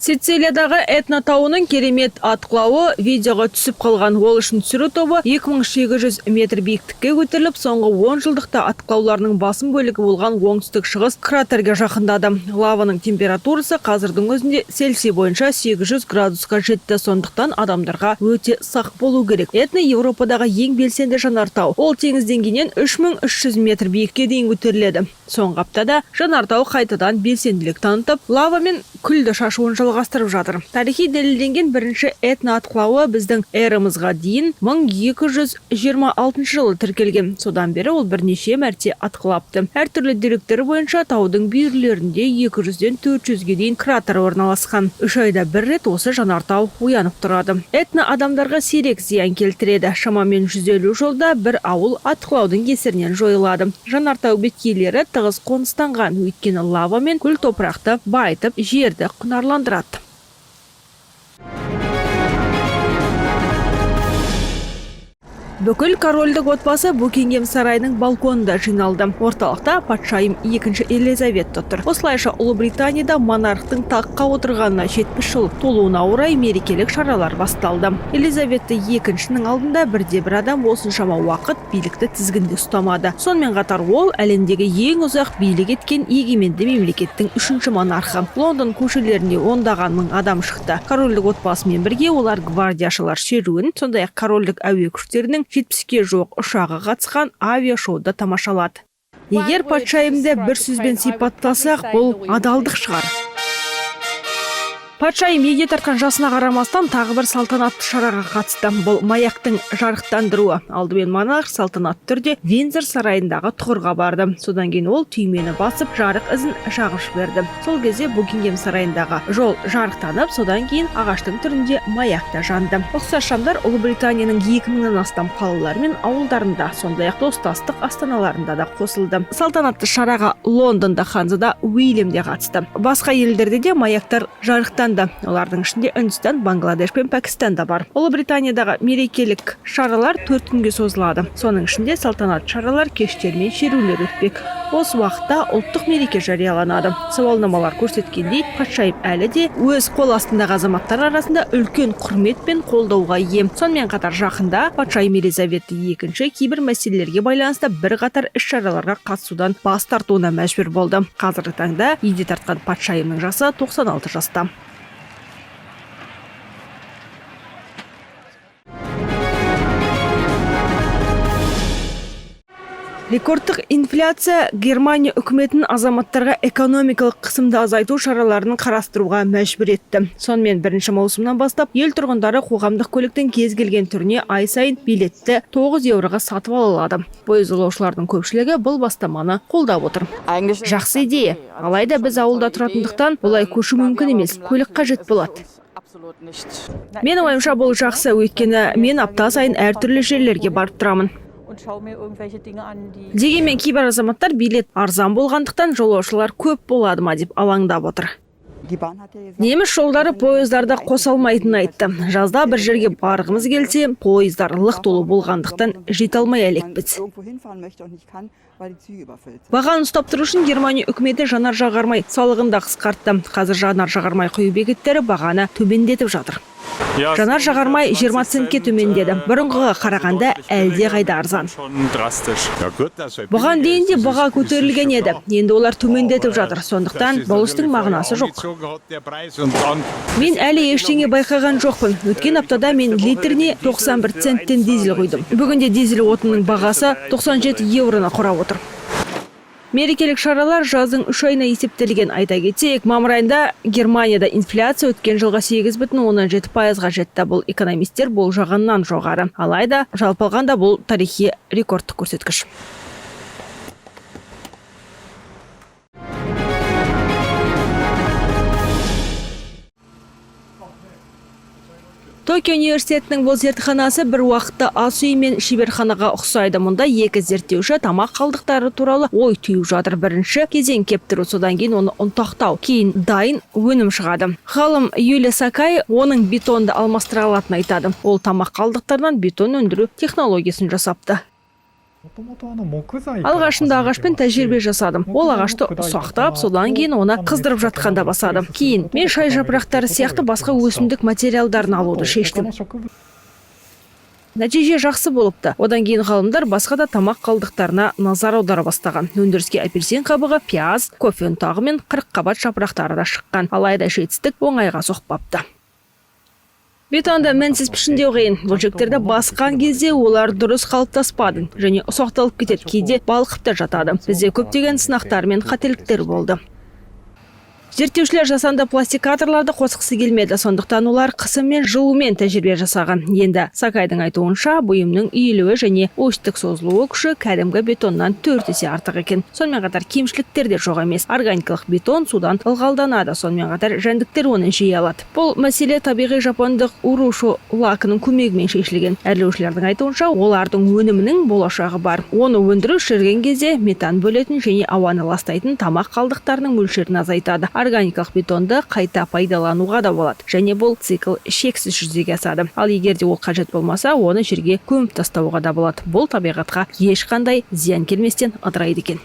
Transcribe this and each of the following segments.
Сицилиядағы Этна тауының керемет атқылауы видеоға түсіп қалған. Ол үшін түсіру тобы 2800 метр биіктікке көтеріліп, соңғы 10 жылдықта атқылауларының басым бөлігі болған оңтүстік шығыс кратерге жақындады. Лаваның температурасы қазірдің өзінде Цельсий бойынша 800 градусқа жетті, сондықтан адамдарға өте сақ болу керек. Этна Еуропадағы ең белсенді жанартау. Ол теңіз деңгейінен 3300 метр биікке дейін көтеріледі. Соңғы аптада жанартау қайтадан белсенділік танытып, лава мен күлді шашуын жалғастырып жатыр. Тарихи дәлелденген бірінші Этна атқылауы біздің эрамызға дейін 1226 жылы тіркелген. Содан бері ол бірнеше мәрте атқылапты. Әртүрлі деректер бойынша таудың бүйірлерінде 200-ден 400-ге дейін кратер орналасқан. 3 айда бір рет осы жанартау оянып тұрады. Этна адамдарға сирек зиян келтіреді. Шамамен 150 жылда бір ауыл атқылаудың кесірінен жойылады. Жанартау беткейлері тығыз қоныстанған, өйткені лава мен күл топырақты байытып, жерді құнарландырады. Бүкіл корольдік отбасы Букингем сарайының балконында жиналды. Орталықта патшайым екінші Елизавета тұр. Осылайша Ұлыбританияда монархтың таққа отырғанына 70 жыл толуына орай мерекелік шаралар басталды. Елизавета екіншінің алдында бірде-бір адам осыншама уақыт билікті тізгінде ұстамады. Сонымен қатар ол әлемдегі ең ұзақ билік еткен егеменді мемлекеттің үшінші монархы. Лондон көшелеріне ондаған мың адам шықты. Корольдік отбасымен бірге олар гвардияшылар шеруін, сондай-ақ корольдік әуе күштерінің 70-ке жуық ұшағы қатысқан авиашоуды тамашалады. Егер патшайымды бір сөзбен сипаттасақ, бұл адалдық шығар. Патшайым егде тартқан жасына қарамастан тағы бір салтанатты шараға қатысты. Бұл маяктың жарықтандыруы. Алдымен монарх салтанатты түрде Виндзор сарайындағы тұғырға барды. Содан кейін ол түймені басып, жарық ізін жағып жіберді. Сол кезде Букингем сарайындағы жол жарықтанып, содан кейін ағаштың түрінде маяк та жанды. Ұқсас шамдар Ұлыбританияның 2000-нан астам қалалары мен ауылдарында, сондай-ақ достастық астаналарында да қосылды. Салтанатты шараға Лондонда ханзада Уильям де қатысты. Басқа елдерде де маяктар жарықтанды. Олардың ішінде Үндістан, Бангладеш пен Пәкістан да бар. Ұлыбританиядағы мерекелік шаралар 4 күнге созылады. Соның ішінде салтанатты шаралар, кештер мен шерулер өтпек. Осы уақытта ұлттық мереке жарияланады. Сауалнамалар көрсеткендей, патшайым әлі де өз қол астындағы азаматтар арасында үлкен құрмет пен қолдауға ие. Сонымен қатар жақында патшайым Елизавета екінші кейбір мәселелерге байланысты бірқатар іс-шараларға қатысудан бас тартуына мәжбүр болды. Қазіргі таңда егде тартқан патшайымның жасы 96 жаста. Рекордтық инфляция Германия үкіметін азаматтарға экономикалық қысымды азайту шараларын қарастыруға мәжбүр етті. Сонымен 1 маусымнан бастап ел тұрғындары қоғамдық көліктің кез келген түріне ай сайын билетті 9 еуроға сатып ала алады. Пойыз жолаушылардың көпшілігі бұл бастаманы қолдап отыр. Жақсы идея. Алайда біз ауылда тұратындықтан бұлай көшу мүмкін емес. Көлік қажет болады. Менің ойымша, бұл жақсы, өйткені мен апта сайын әртүрлі жерлерге барып тұрамын. Дегенмен кейбір азаматтар билет арзан болғандықтан жолаушылар көп болады ма деп алаңдап отыр. Неміс жолдары пойыздарда қоса алмайтынын айтты. Жазда бір жерге барғымыз келсе, пойыздар лық толы болғандықтан жете алмай әлекпіз. Бағаны ұстап тұру үшін Германия үкіметі жанар-жағармай салығын да қысқартты. Қазір жанар-жағармай құю бекеттері бағаны төмендетіп жатыр. Жанар-жағармай 20 центке төмендеді. Бұрынғыға қарағанда әлде қайда арзан. Бұған дейін де баға көтерілген еді. Енді олар төмендетіп жатыр. Сондықтан бұл істің мағынасы жоқ. Мен әлі ештеңе байқаған жоқпын. Өткен аптада мен литріне 91 центтен дизель құйдым. Бүгінде дизель отынның бағасы 97 евроны құрап отыр. Мерекелік шаралар жаздың 3 айына есептелген. Айта кетсек, мамыр айында Германияда инфляция өткен жылға 8,7%-ға жетті. Бұл экономистер болжағаннан жоғары. Алайда жалпы алғанда бұл тарихи рекордтық көрсеткіш. Токио университетінің бұл зертханасы бір уақытта ас үй мен шеберханаға ұқсайды. Мұнда екі зерттеуші тамақ қалдықтары туралы ой түйіп жатыр. Бірінші кезең кептіру, содан кейін оны ұнтақтау, кейін дайын өнім шығады. Ғалым Юлия Сакай оның бетонды алмастыра алатынын айтады. Ол тамақ қалдықтарынан бетон өндіру технологиясын жасапты. Алғашында ағашпен тәжірибе жасадым. Ол ағашты ұсақтап, содан кейін оны қыздырып жатқанда басады. Кейін мен шай жапырақтары сияқты басқа өсімдік материалдарын алуды шештім. Нәтиже жақсы болыпты. Одан кейін ғалымдар басқа да тамақ қалдықтарына назар аудара бастаған. Өндіріске апельсин қабығы, пияз, кофе ұнтағы мен қырыққабат жапырақтары да шыққан. Алайда жетістік оңайға соқпапты. Бетонды мінсіз пішіндеу қиын. Бөлшектерді басқан кезде олар дұрыс қалыптаспады және ұсақталып кетеді, кейде балқып та жатады. Бізде көптеген сынақтар мен қателіктер болды. Зерттеушілер жасанды пластикаторларды қосқысы келмеді, сондықтан олар қысым мен жылумен тәжірибе жасаған. Енді Сакайдың айтуынша, бұйымның иілуі және осьтік созылуы күші кәдімгі бетоннан 4 есе артық екен. Сонымен қатар кемшіліктер де жоқ емес. Органикалық бетон судан ылғалданады, сонымен қатар жәндіктер оны жей алады. Бұл мәселе табиғи жапондық урушу лакының көмегімен шешілген. Әрлеушілердің айтуынша, олардың өнімінің болашағы бар. Оны өндіру шіріген кезде метан бөлетін және ауаны ластайтын тамақ қалдықтарының мөлшерін азайтады. Органикалық бетонды қайта пайдалануға да болады және бұл цикл шексіз жүзеге асады. Ал егер де ол қажет болмаса, оны жерге көміп тастауға да болады. Бұл табиғатқа ешқандай зиян келместен ыдырайды екен.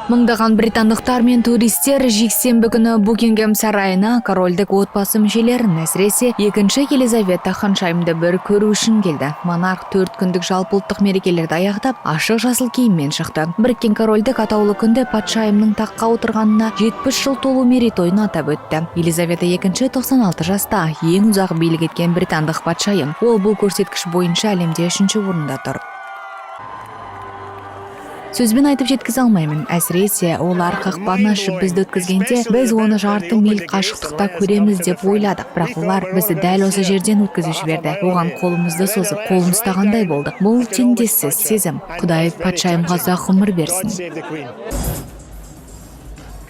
Мыңдаған британдықтар мен туристер жексенбі күні Букингем сарайына корольдік отбасы мүшелерін, әсіресе екінші Елизавета ханшайымды бір көру үшін келді. Монарх 4 күндік жалпыұлттық мерекелерді аяқтап, ашық жасыл киіммен шықты. Біріккен Корольдік атаулы күнді патшайымның таққа отырғанына 70 жыл толу мерейтойын атап өтті. Елизавета екінші 96 жаста, ең ұзақ билік еткен британдық патшайым. Ол бұл көрсеткіш бойынша әлемде үшінші орында тұр. Сөзбен айтып жеткізе алмаймын. Әсіресе олар қақпаны ашып, бізді өткізгенде, біз оны жарты миль қашықтықта көреміз деп ойладық, бірақ олар бізді дәл осы жерден өткізіп жіберді. Оған қолымызды созып, қолын ұстағандай болдық. Бұл теңдессіз сезім. Құдай патшайымға ұзақ ғұмыр берсін.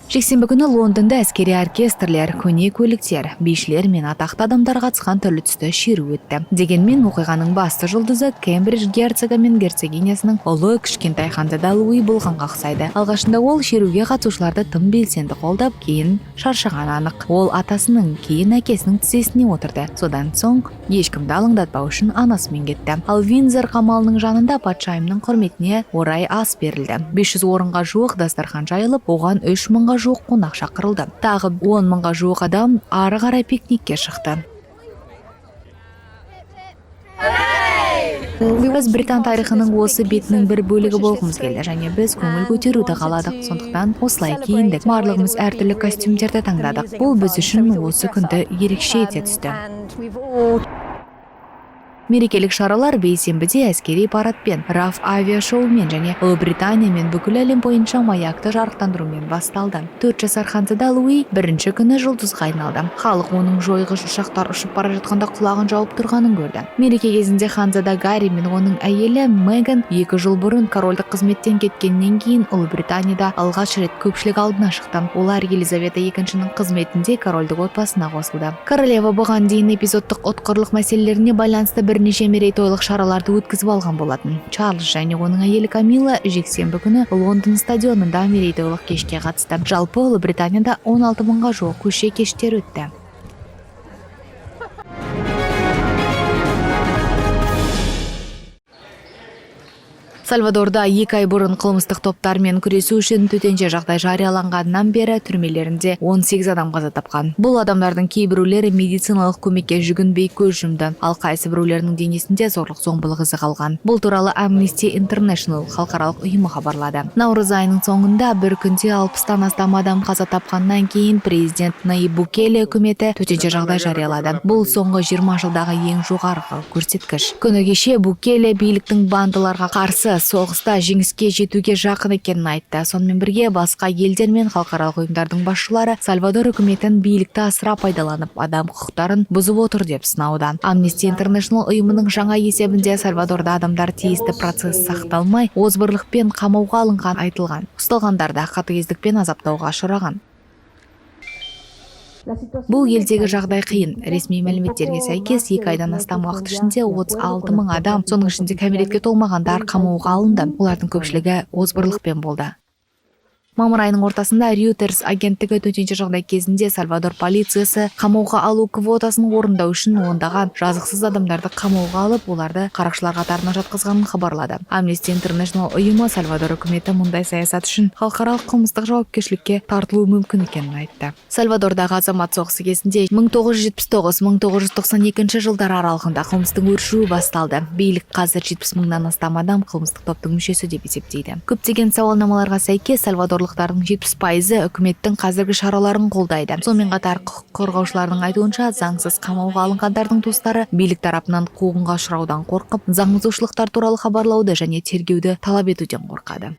Жексенбі күні Лондонда әскери оркестрлер, көне көліктер, бишілер мен атақты адамдар қатысқан түрлі түсті шеру өтті. Дегенмен оқиғаның басты жұлдызы Кембридж герцогы мен герцогинясының ұлы, кішкентай ханзада Луи болғанға ұқсайды. Алғашында ол шеруге қатысушыларды тым белсенді қолдап, кейін шаршағаны анық. Ол атасының, кейін әкесінің тізесіне отырды. Содан соң ешкімді алаңдатпау үшін анасымен кетті. Ал Виндзор қамалының жанында патшайымның құрметіне орай ас берілді. 500 орынға жуық дастархан жайылып, оған 3 мыңға жуық қонақ шақырылды. Тағы 10 мыңға жуық адам ары қарай пикникке шықты. Біз британ тарихының осы бетінің бір бөлігі болғымыз келді және біз көңіл көтеруді қаладық, сондықтан осылай киіндік. Барлығымыз әртүрлі костюмдерді таңдадық. Бұл біз үшін осы күнді ерекше ете түсті. Мерекелік шаралар бейсенбіде әскери парадпен, РАФ авиашоумен және Ұлыбритания мен бүкіл әлем бойынша маякты жарықтандырумен басталды. 4 жасар ханзада Луи бірінші күні жұлдызға айналды. Халық оның жойғыш ұшақтар ұшып бара жатқанда құлағын жауып тұрғанын көрді. Мереке кезінде ханзада Гарри мен оның әйелі Меган 2 жыл бұрын корольдік қызметтен кеткеннен кейін Ұлыбританияда алғаш рет көпшілік алдына шықты. Олар Елизавета екіншінің қызметінде корольдік отбасына қосылды. Королева бұған дейін эпизодтық ұтқырлық мәселелеріне байланысты бірнеше мерейтойлық шараларды өткізіп алған болатын. Чарльз және оның әйелі Камила жексенбі күні Лондон стадионында мерейтойлық кешке қатысты. Жалпы Ұлыбританияда 16 мыңға жуық көше кештері өтті. Сальвадорда 2 ай бұрын қылмыстық топтармен күресу үшін төтенше жағдай жарияланғаннан бері түрмелерінде 18 адам қаза тапқан. Бұл адамдардың кейбіреулері медициналық көмекке жүгінбей көз жұмды, ал қайсы біреулерінің денесінде зорлық зомбылық ізі қалған. Бұл туралы Amnesty International халықаралық ұйымы хабарлады. Наурыз айының соңында бір күнде 60-тан астам адам қаза тапқаннан кейін президент Наиб Букеле үкіметі төтенше жағдай жариялады. Бұл соңғы 20 жылдағы ең жоғарғы көрсеткіш. Күні кеше Букеле биліктің бандаларға қарсы соғыста жеңіске жетуге жақын екенін айтты. Сонымен бірге басқа елдер мен халықаралық ұйымдардың басшылары Сальвадор үкіметін билікті асыра пайдаланып, адам құқықтарын бұзып отыр деп сынауда. Amnesty International ұйымының жаңа есебінде Сальвадорда адамдар тиісті процесс сақталмай, озбырлықпен қамауға алынған айтылған. Ұсталғандар да қатыгездікпен азаптауға ұшыраған. Бұл елдегі жағдай қиын. Ресми мәліметтерге сәйкес, 2 айдан астам уақыт ішінде 36 мың адам, соның ішінде кәмелетке толмағандар, қамауға алынды. Олардың көпшілігі озбырлықпен болды. Мамыр айының ортасында Reuters агенттігі төтенше жағдай кезінде Сальвадор полициясы қамауға алу квотасын орындау үшін ондаған жазықсыз адамдарды қамауға алып, оларды қарақшылар қатарына жатқызғанын хабарлады. Amnesty International ұйымы Сальвадор үкіметі мұндай саясат үшін халықаралық қылмыстық жауапкершілікке тартылуы мүмкін екенін айтты. Сальвадордағы азамат соғысы кезінде 1979-1992 жылдар аралығында қылмыстың өршуі басталды. Билік қазір 70 мыңнан астам адам қылмыстық топтың мүшесі деп есептейді. Көптеген сауалнамаларға сәйкес, сальвадорлықтардың 70%-ы үкіметтің қазіргі шараларын қолдайды. Сонымен қатар құқық қорғаушылардың айтуынша, заңсыз қамауға алынғандардың туыстары билік тарапынан қуғынға ұшыраудан қорқып, заң бұзушылықтар туралы хабарлауды және тергеуді талап етуден қорқады.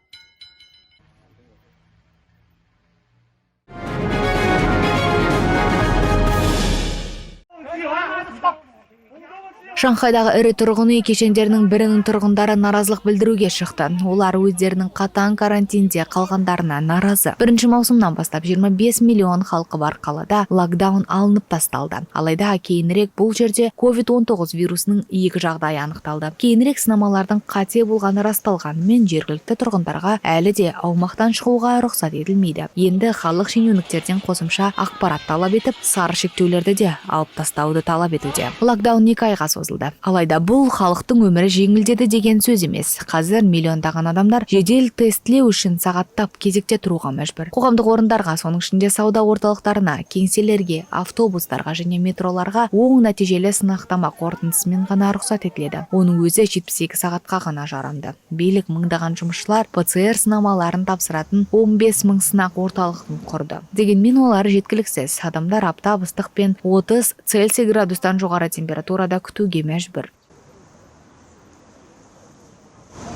Шанхайдағы ірі тұрғын үй кешендерінің бірінің тұрғындары наразылық білдіруге шықты. Олар өздерінің қатаң карантинде қалғандарына наразы. 1 маусымнан бастап 25 миллион халқы бар қалада локдаун алынып тасталды. Алайда кейінірек бұл жерде COVID-19 вирусының екі жағдайы анықталды. Кейінірек сынамалардың қате болғаны расталғанымен, жергілікті тұрғындарға әлі де аумақтан шығуға рұқсат етілмейді. Енді халық шенеуніктерден қосымша ақпарат талап етіп, сары шектеулерді де алып тастауды талап етуде. Локдаун 2 айға созылды. Алайда бұл халықтың өмірі жеңілдеді деген сөз емес. Қазір миллиондаған адамдар жедел тестілеу үшін сағаттап кезекте тұруға мәжбүр. Қоғамдық орындарға, соның ішінде сауда орталықтарына, кеңселерге, автобустарға және метроларға оң нәтижелі сынақтама қорытындысымен ғана рұқсат етіледі. Оның өзі 72 сағатқа ғана жарамды. Билік мыңдаған жұмысшылар ПЦР сынамаларын тапсыратын 15 мың сынақ орталығын құрды. Дегенмен олар жеткіліксіз. Адамдар аптап ыстық пен 30 Цельсий градустан жоғары температурада күтуге мәжбүр.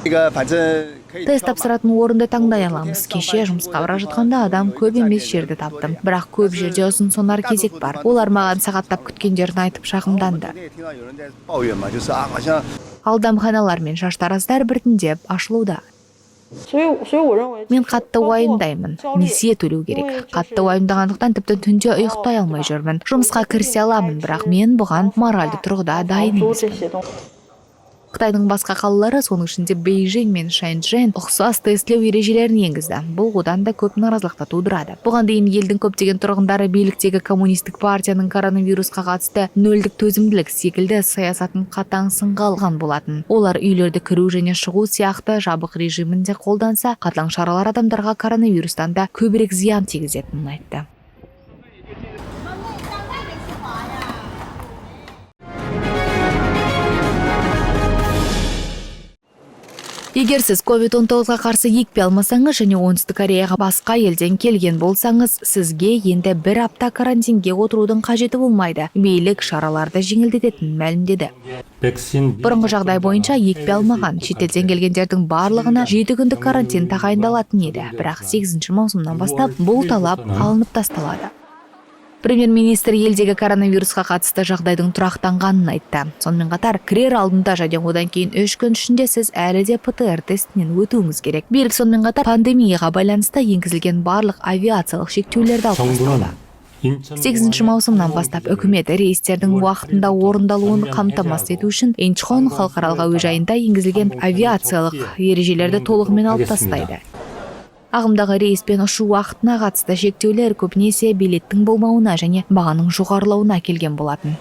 这个反正可以 Тест тапсыратын орынды таңдай аламыз. Кеше жұмысқа бара жатқанда адам көп емес жерді таптым. Бірақ көп жерде ұзын сонар кезек бар. Олар маған сағаттап күткендерін айтып шағымданды. 昨天也听到有人在抱怨嘛，就是啊，好像 Ал дәмханалар мен шаштараздар біртіндеп ашылуда. 所以，所以我认为 Мен қатты уайымдаймын. Несие төлеу керек. Қатты уайымдағандықтан тіпті түнде ұйықтай алмай жүрмін. Жұмысқа кірісе аламын, бірақ мен бұған моральды тұрғыда дайын 房租这 емеспін. 些东西。 Қытайдың басқа қалалары, соның ішінде Бейжің мен Шэньчжэнь, ұқсас тестілеу ережелерін енгізді. Бұл одан да көп наразылықты тудырады. Бұған дейін елдің көптеген тұрғындары биліктегі коммунистік партияның коронавирусқа қатысты нөлдік төзімділік секілді саясатын қатаң сынға алған болатын. Олар үйлерді кіру және шығу сияқты жабық режимін де қолданса, қатаң шаралар адамдарға коронавирустан да көбірек зиян тигізетінін айтты. Егер сіз COVID-19-ға қарсы екпе алмасаңыз және Оңтүстік Кореяға басқа елден келген болсаңыз, сізге енді бір апта карантинге отырудың қажеті болмайды. Билік шараларды жеңілдететінін мәлімдеді. 백신 Бұрынғы жағдай бойынша екпе алмаған шетелден келгендердің барлығына 7 күндік карантин тағайындалатын еді. Бірақ 8 маусымнан бастап бұл талап алынып тасталады. Премьер-министр елдегі коронавирусқа қатысты жағдайдың тұрақтанғанын айтты. Сонымен қатар, кірер алдында және одан кейін 3 күн ішінде сіз әлі де ПТР тестінен өтуіңіз керек. Билік сонымен қатар пандемияға байланысты енгізілген барлық авиациялық шектеулерді алып тастауда. 정부는 인천 8 маусымнан бастап үкімет рейстердің уақытында орындалуын қамтамасыз ету үшін Инчхон халықаралық әуежайында енгізілген авиациялық ережелерді толығымен алып тастайды. Ағымдағы рейспен ұшу уақытына қатысты шектеулер көбінесе билеттің болмауына және бағаның жоғарылауына әкелген болатын.